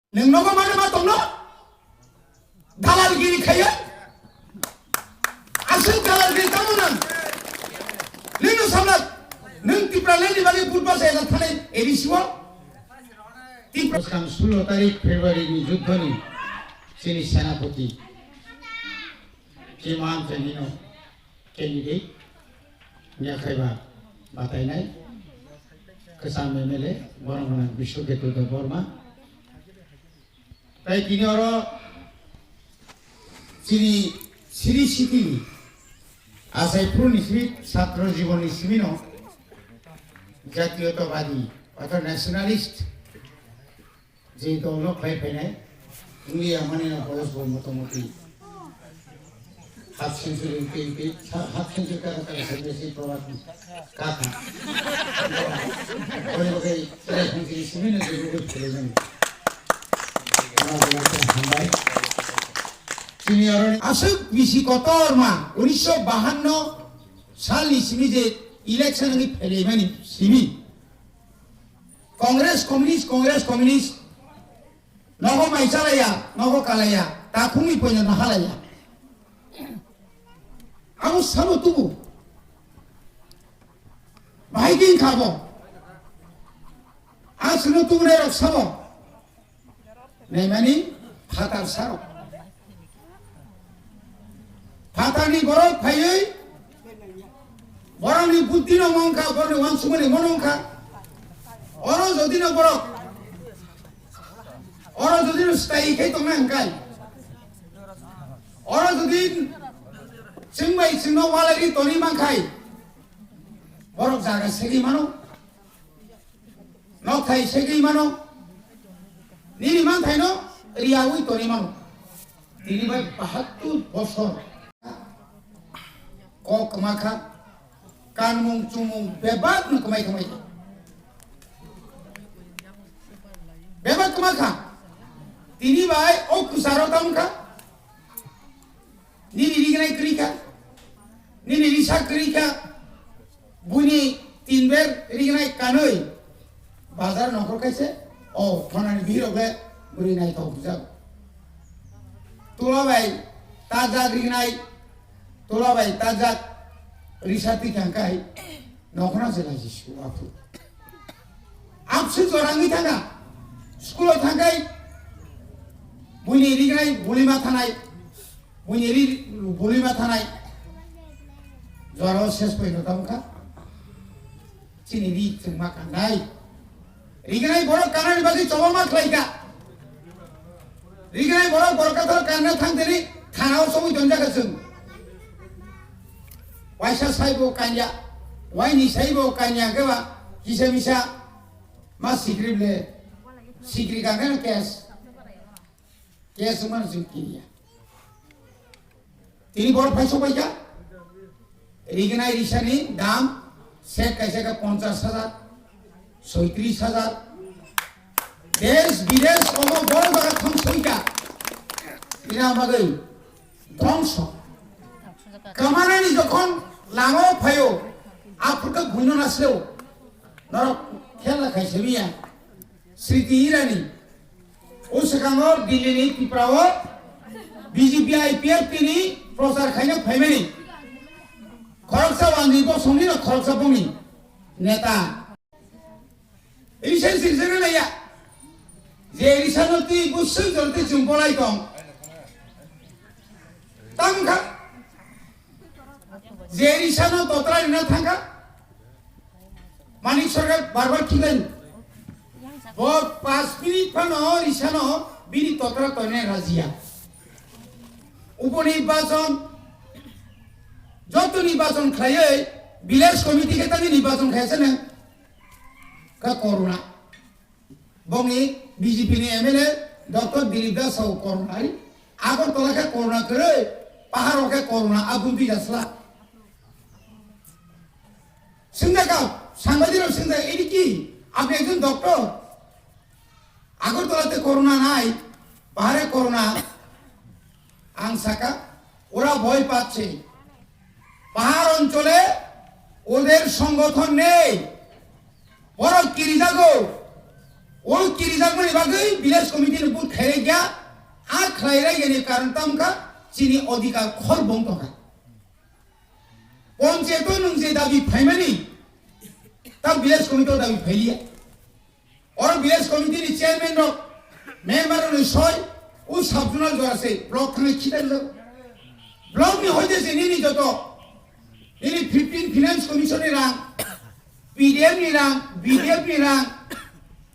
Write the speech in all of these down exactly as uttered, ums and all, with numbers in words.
Nwng nogo mano ma tongno? Dalalgiri khayo? Aswk dalalgiri tamo nwng? Nwngno samlak. Nwng Tipraland ni bagwi budba se elak thanai A D C o? Tipra. Bwskang sulo tarik February ni juddho ni chini senapati Chiman Chenino candidate, Yakhaiba batainai, Kwcham M L A, borok gwnang Biswaketu Debbarma. Tai tini oro chini Sri City ni achai phuru ni simi, chhatro jibon ni simi no jatiyotobadi, ortho nationalist, je dol no khlai phainai, wngya mani no boyos bo motamuti half century wngtwi, wngtwi, ha-, half century kaka kaka century si probably kaka. Oi, oi, oi, oi, century simi no jebogwi philai mani. Hambai. Chini oro aswk bisi kotorma, unisho bahanno salni simi je election wngwi phailaimani simi. Congress, Communist, Congress, Communist. Nogo mai chalaiya, nogo kalaiya, takhumni poino nahalaiya. Abo sabo tubu. Bahai din khabo. Ang sino tubu rok sabo. Naimani phatar saro. Phatarni borok phaiwi borokni buddhino mongkha, borokni wansukmani mono wngkha. Oro jodino borok, oro jodino stai khe tongna hwnkhe, oro jodi chwng bai chwngno walai ri toni mankhai, borok jaga segwi mano. Nokthai segwi mano. Nini manthaino riyawi toni mano. Tini bai bahattur bosor. Kok kwma kha. Kanmung chumung bebak no kwmai kwmai kha. Bebak kwma kha. Tini bai o kwcharo tam kha. Nini rignai kwrwi kha, nini risa kwrwi kha, buini tin ber rignai kanwi bazar nongkhor khaise, o thonani bihirok le bwrwi naithok hwnjak. Tola bai tajak rignai, tola bai tajak risa twi thang khai nongkhorno se lachi su aphuru. Abswk jora wngwi thangkha, school-o thangkhai, buini rignai bulima thanai, buini ri-, bulima thanai, jora-o ses poino tongkha, chini ri chwngma kangnai. Rignai borok kanani bagwi chobama khlaikha. Rignai borok borok kathar kanna thangtini thana-o sogwi tonjakha chwng. Waisa saibo kanya, waini saibo kanya khe ba kisa misa ma sikri ble, sikri kangkhe no case, case wngmano chwng kiriya. Tini borok phai sokbaikha, rignai risani dam sek kaisa khe ponchash hajar, soitris hajar. Desh bidesh omo borok jaga thang soika. Ina bagwi dhongso. Kamanani jokhon lama o phaio, aphuru khe buino nasleo. Norok khela khai semiya. Sriti Irani. O swkango Delhi ni Tripura o B J P I P F T ni prochar khaina phaimani. Khoroksa wangwi bosongni no khoroksa bongni neta. Risa sirjana laiya. Je risa no twi bwswk jora twi chwng bolai tong. Tang kha. Je risa no totra rina thang kha. Manik Sarkar bar bar khiklai. Bo panch minute phano risa no bini totra toina rajiya. Uponirbachon, joto nirbachon khlaiwi village committee khe tangwi nirbachon khaisa nang. Ka corona. Bongni B J P ni M L A Doctor Dilip Das sao corona ari. Agartala khe corona kwrwi, paharo khe corona aboni twi jasla. Swngjak kha, sangbadirok swngjak, "Edi ki? Apni ekjon doctor? Agartala te corona nai, pahare corona." Ang saka, "Ora bhoy pacche. Pahar onchole oder songothon nei. Borok kirijago." O kirijakmani bagwi village committee ni vote khairaiya, a khlairaiyani karon tamkha chini odhikar khol bong tongkha. Panchayat o nwng je dabi phaimani, ta village committee o dabi phailiya. Oro village committee ni chairman rok, member rok ni soi, o sub zonal jora se block thangwi khitai rwjago. Block ni hoite se nini joto, nini fifteen finance commission ni rang, P D F ni rang, B D F ni rang,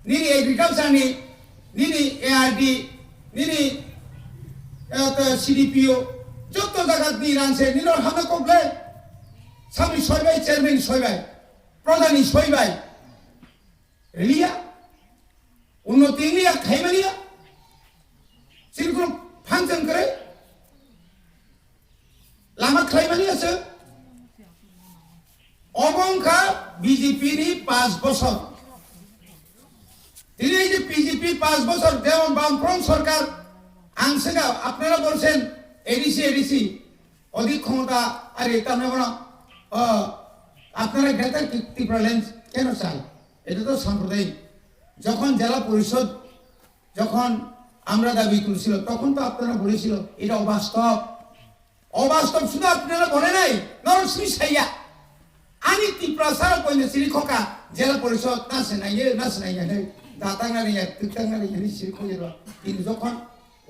nini agriculture ni, nini A R D, nini, eh, to C D P O, joto jaga ni rang se nini hamna kokle, samni soi bai, chairman ni soi bai, pradhan ni soi bai. Riliya, unnoti wngya, khaimaniya, chini kunu function kwrwi, lama khlaimaniya se. Obo wngkha B J P ni paanch bosor. Tini ei je B J P paanch bosor, যেমন বামফ্রন্ট সরকার, ang swngkha, আপনারা বলছেন A D C, A D C, অধিক ক্ষমতা, আরে, তার মানে কোনো, আহ, আপনারা গ্রেটার ত্রিপুরাল্যান্ড কেন চান? এটা তো সাম্প্রদায়িক। যখন জেলা পরিষদ, যখন আমরা দাবি তুলছিল, তখন তো আপনারা বলেছিল এটা অবাস্তব। Obastop suda apnara bole nai, norok simi saiya. Ani Tiprasa rok koina siri khoka, jela porishod na se naiye, na se naiye, hei. Datang na riya, twtang na riya, hini siri khoye ro. Kintu jokhon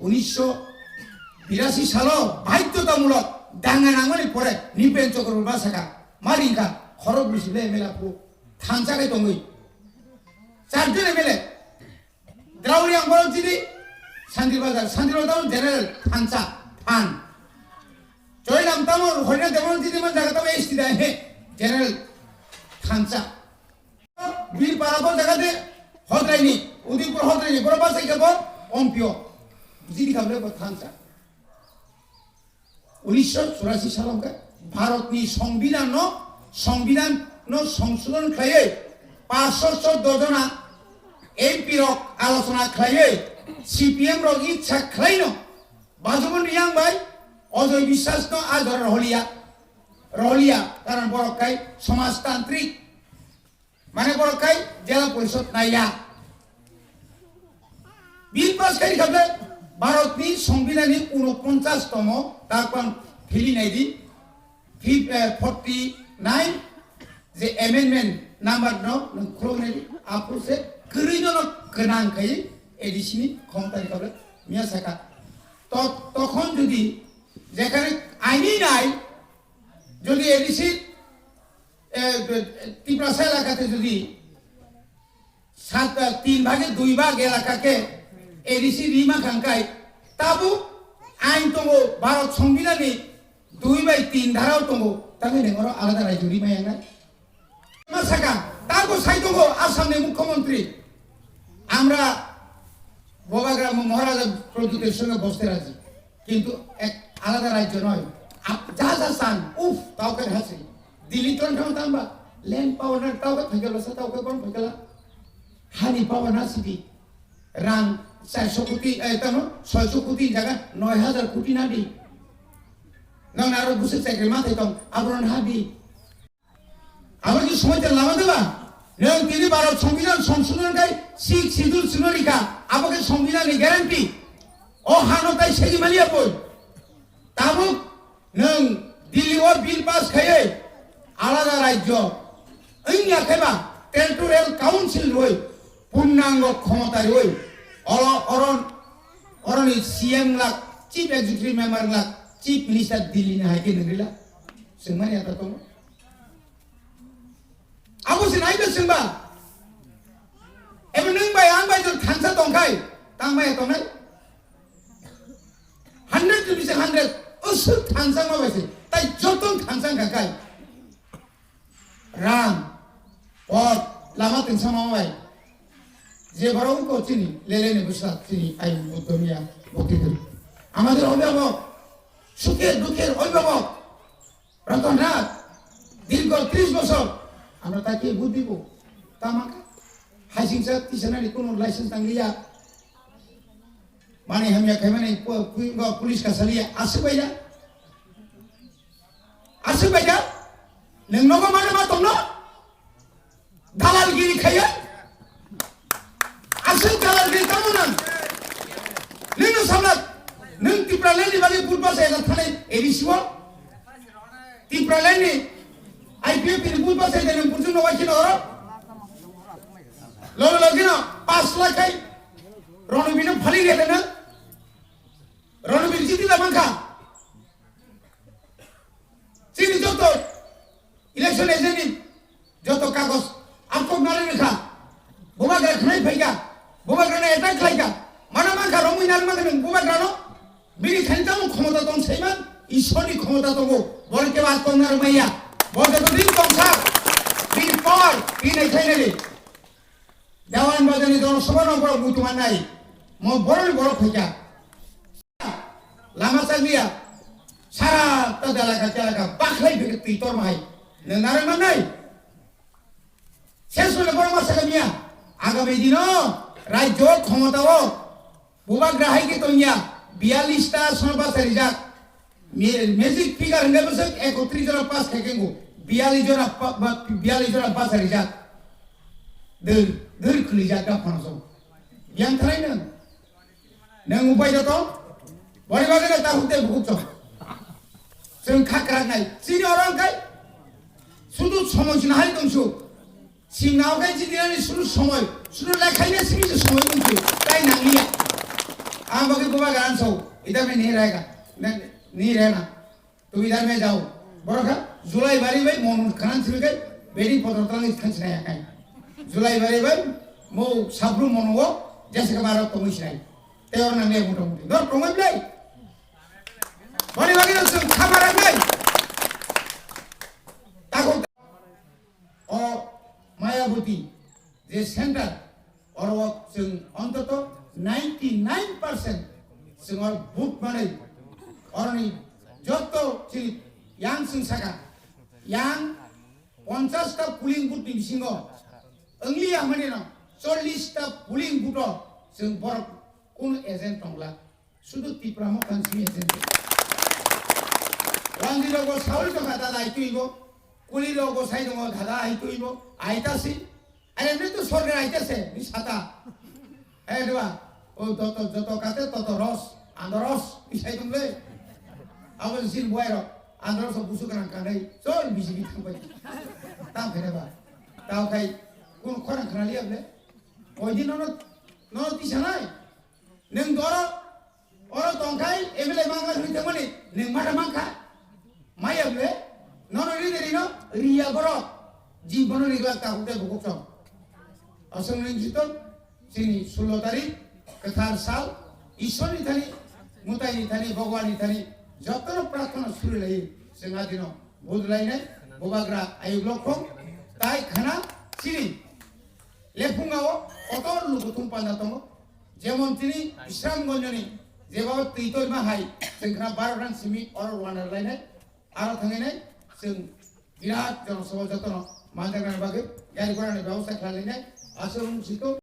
unisho birasi salo, baidhotamulok, danga nangmani pore, Nipen Chakraborty ma saka, ma ringkha, khorok bisi le M L A phu, thansa kai tongwi. Charjon M L A, Drauri ang borok jidi, Santir Bazar, Santir Bazar general thansa, than. Choi lam tamo, hoina demo jidi man jaga tamo S T da he, general thansa. Bir para bo jaga de, hodrai ni, Udaipur hodrai ni, borok ba sai ke bo, ompio. Jidi kamle bo thansa. Unisho churasi salo hwnkhe Bharatni Songbidanno, Songbidanno songsodhon khlaiwi paanch sho chordo jona M P rok alochona khlaiwi C P M rok ichha khlaino Bajumon Riyang bai Ajoy Biswas no a jora roholiya, roholiya, karon borok kai somajtantrik. Mane borok kai jela porishod naiya. Bill pass khai khabe Bharatni Songbidanni unoponchas tomo takpan phili naidi, fif-, eh, forty nine je amendment number no nung khulok naidi, apro se kwrwi no no kwnang khai A D C ni khomta ni khabe miya saka. To-, tokhon jodi jekhane aini nai, jodi A D C, eh, Tiprasa elakate jodi sat, eh, tin bhage dui bhag elaka khe A D C rima khangkai, tabuk ain tongo, Bharat Songbidanni dui bai tin dharao tongo, tangwi neng oro alada rajyo rima yangnai. Ma saka, tabuk sai tongo Assamni Mukhyamantri, আমরা বোবাগ্রাম মহারাজা প্রদ্যুতের সঙ্গে বসতে রাজি, কিন্তু এক আলাদা রাজ্য নয়। আপ-, যা যা চান, উফ, কাউকে হাসি। দিল্লি টন টন তাম্বা, ল্যান্ড পাওয়ার না, কাউকে ফেকেলা, সে কাউকে কোন ফেকেলা। হানি পাওয়ার না সিটি। রাং চারশো কোটি, এ, তানো ছয়শো কোটি জায়গা নয় হাজার কোটি না দি। নন আরো বুসে চাকরি মাথায় তম, আবরণ হাবি। Abo khe somoita lama deba? Nwng tini Bharat Songbidan songsodhon khai Sixth Schedule sino rikha, abo khe Songbidan ni guarantee. O hano tai segi maliya boi. Tabuk nwng Delhi o bill pass khaiwi alada rajyo wngya khaiba territorial council rwi purnango khomota rwi oro, oron, oroni C M glak, Chief Executive Member glak, Chief Minister Delhi ni hai khe nwng rila. Swngmani ata tongo. Abo se nai bwswng ba. Ebo nwng bai ang bai jor thansa tongkhai, tang bai tongnai. Hundred to bisa hundred, usuk thansa ma bai se. Tai joto thansa kha kai. Ram, pot, lama tengsa ma bai. Je borok ko chini, lele ni bwsa chini, ai Buddha miya, bhakti dil. Amader obhyabhok, sukher dukher obhyabhok. রতনহাট দীর্ঘ ত্রিশ বছর আমরা তাকে ভোট দিব। Tamaka, haisingsa tisanani kono license tangliya. Mani hamya khaimani pu-, pu-, police kasaliya, aswk baida? Aswk baida? Nwng nogo mano ma tongno? Dalalgiri khaiya? Aswk Ni bagwi vote bachai da thani A D C o. Tipraland ni I P F T ni vote bachai da nang purchuk no waikhe no oro. Loge loge no pass lakh khai Ronobir no phali rega na. Ronobir jiti da mankha. Chini joto election agent ni joto kagoj akhok nari rikha. Bubagra khnai phaikha. Bubagra no attack khlaikha. Mana mankha romwi nari mankha nang bubagra no. Bini thani tamo khomota tong saiman. Ishwar ni khomota tongo. Bor ke baat kong nari maiya. Bor joto din tong sa. Bini por. Bini khainari. Dewan Bazar ni jono sabha no borok muitu mannai. Mo borok ni borok khaikha. Lama chakliya. Sara ta dalaka telaka bakhlai bini twi tor mahai. Nang narang mannai. Ses wale borok ma sakamiya. Agami dino rajyo khomota o bubagra hai khe tongya. Biyallis ta sono basa rijak. Me-, magic figure hingke bwswk ekotris jora pass khai khe wngkha. Biyallis jora pa-, ba-, biyallis jora basa rijak. Dwr, dwr khwlijak da phano so. Yang thanai nwng. Nwng upai da to? Bori bagwi da ta hukte bukuk chong. Chwng kha kwrak nai. Chini oro wngkhai. Sudu somoi chini hai tong su. Simna okai chini ani sunu somoi. Sunu lekhai ne sini se somoi tong su. Tai nang liya. Ang bagwi bubagra so. Idhar mein nahi rahega. Nahi, nahi rehna. Tum idhar mein jao. Borok kha Julai bari bai mon khanan simi kai. Bedi podor tang is khan sinai akai. Julai bari bai mo sabru mono o jese ka barok tongwi sinai. Te or nang ne moto moto. Dor tongwi blai. Bani bagi no sung khamara blai. Tako o Mayaboti je center oro chwng ontoto ninety nine percent chwng oro vote manwi oroni jotto chini yang chwng saka yang ponchash ta polling booth ni bisingo ongliya hwnmani no chollish ta polling booth o chwng borok kunu agent tongla. Sudu Tipra Motha ni simi ese. Wangdi rogo sawi tongkha dada aitwi bo. Kuli rogo sai tongo dada aitwi bo. Aitasi. Are ne to sorkar aitase ni sata. Eh dua. O joto joto kate toto ros. Ando ros. Isai tongle. Abo sin buai ro. Ando ros busu kana kanai. Chol B J P thangbai. Tam kene ba. Tao khai. Kun khorang khana liya ble. Oidi nono. Nono tisanai. Nwng doro oro tongkhai M L A mangla hwnwi tongmani nwng mata mankha. Maya bwle nono rini rino riya borok. Jin bono riglak ta hukte bukuk chong. Aswk nwng jiton chini sullo tarik kwthar sal Ishwarni thani, Mwtaini thani, Bhagwanni thani jotono prarthana suri lai chwng adino budlainai bubagra ayuk lokhong tai khana chini Lephunga o kotor lukuthum panda tongo. Jemon tini Bisramganjni jeba twi toima hai chwng khna baro ran simi oro rwna lainai, aro thanginai chwng birat jonosabha jotono manjakna bagwi gari gorani bebosta khlai lainai. Aswk wng sito.